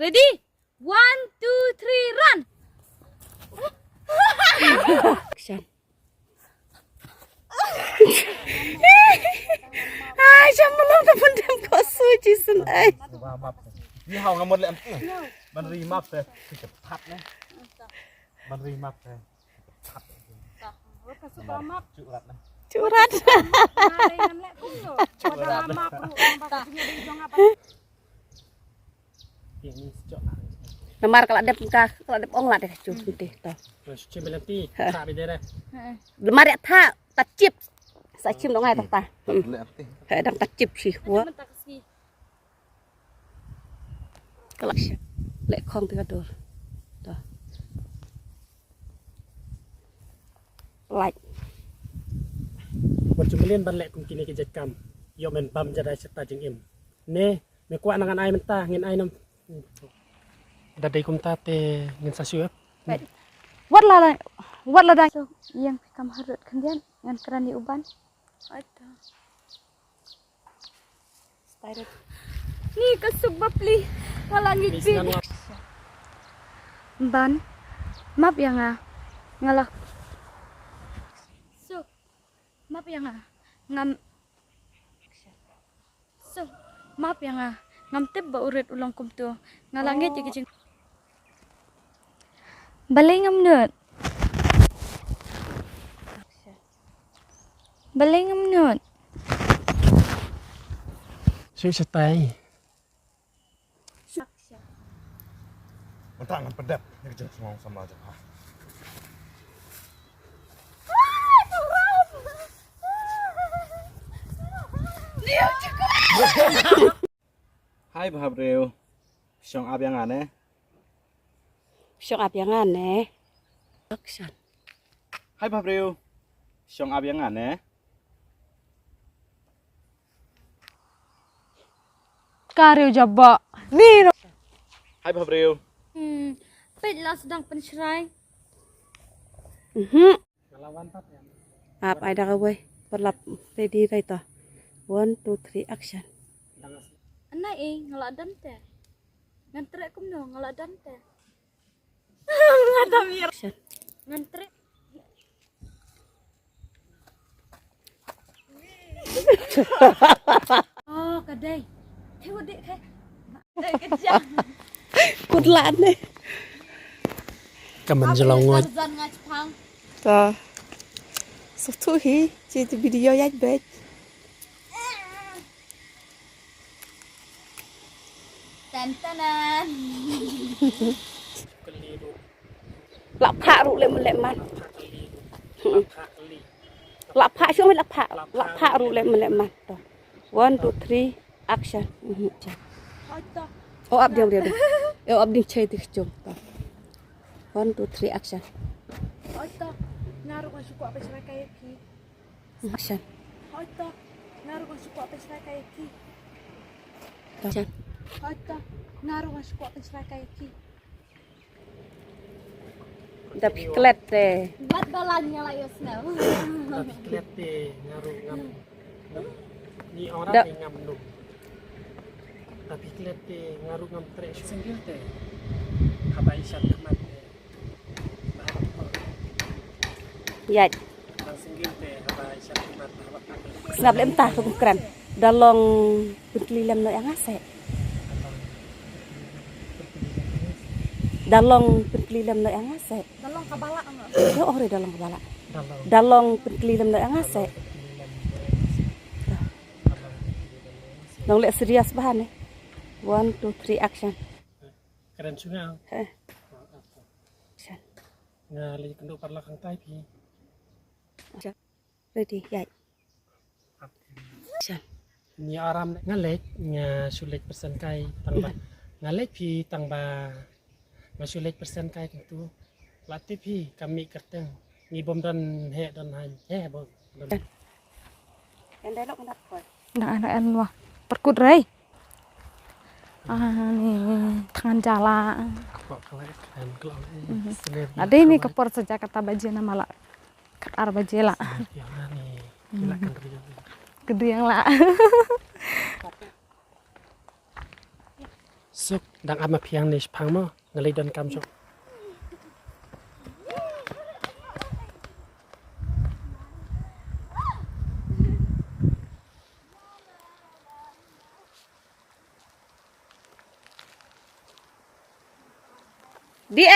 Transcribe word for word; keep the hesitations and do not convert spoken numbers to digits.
Ready? One, two, three, run! Action. Ai, jam malam ta pun dem ko su Jason ai. Ni hau ngamot le anti. Ban ri map te. Phat ne. Ban ri map te. Phat. Curat ne. Curat. Curat. Namar ka la dep ka, ka la dep ong la deh, cu, putih, to. Terus, cim bilang ti, tak beda deh. Namar ïa tha, ta chip. Sa chim dong ai ta ta. He dang ta chip shi wa. Ka la shi. Le khong ti ka dur. To. Like. Wat ju mlien ban leh kum kine ki jait kam. Ïoh men bam jadai seta jingim. Ne, me kwah na ngan ai mynta, ngin ai nam. Da dei kumta te ngin sa shu ep. Wat la la, wat la da. So, ïeng kam harut khyndiat, ngan kren ïa u ban. Ai ta. Ni ka suk bapli, nga la ngit bit. Ban, map ïa nga, nga la. Suk, map ïa nga, ngam. Suk, map ïa nga, ngam tip ba u rit u long kumtu, nga la ngit ïa ki jing. Balei ngam nud? Balei ngam nud? Shu shatai. Mynta ngan pyndep ïa ka jingsngewsih samla jong pha. Hai bhabriew. Shong ap ïa nga ne. Shong ap ïa nga ne. Action. Hai bhabriew. Shong ap ïa nga ne. Ka riew jabok. Ni ro. Hai bhabriew. Hmm. Peit la sdang pynshrai. Mhm. Ap ai da kawei. Pyrlap ready rai to. One, two, three, action. Anai eh, nga la dam te. Ngan treh kumno, nga la dam te. Nga dam ïa. Action. Ngan treh. Oh, ka dei. Te wa dei ka. Dei ka jam. Kut lan ne. Ka man jylliew ngot. Tarzan nga chpang. Ta. Suk tu hi, ci tu video ïaid beit. Tan tanan. La phah ruh leh mleh man. La phah shuh, la phah, la phah ruh leh mleh man. To. One, two, three, action. Mhm, action. Oh, ap diang, diang, diang. Oh, ap diang, chai tik chung. To. One, two, three, action. Action. Action. Da phi klet te. Bad balan nga la ïohsngew. Da phi klet te nga ruh ngam. Ni ora te ngam num. Da phi klet te nga ruh ngam treh single te. Haba i shat khmat te. Ïaid. Sngap lem tah, kum kren. Da long pynkylli lem noh ïa nga seh. Da long pynkylli lem noh ïa nga seh. Da long ka balah. Ïa, oh re, da long ka balah. Da long pynkylli lem noh ïa nga seh. Nong leh serious bha ne. One, two, three, action. Kren shu nga. He. Action. Nga leit kynduh paralok hangtai phi. Action. Ready, ïaid. Action. Ni aram nga leit, nga shu leit pyrshang kai tang ba. Nga leit phi tang ba. Nga shu leit pyrshang kai kyntu. La tip phi ka mih kyrteng. Ngi bym don heh don hain. Heh bym don. Kan dialog ndak koi. Ndak, ndak, ndak. Perkut rei. Ah, ni thngan jala. Ade ni ka por sa ja kata baje na mala. Kat ar baje la. Kdriang la. Suk, dang ap ma phi hangne shaphang mo, nga leit donkam shuh.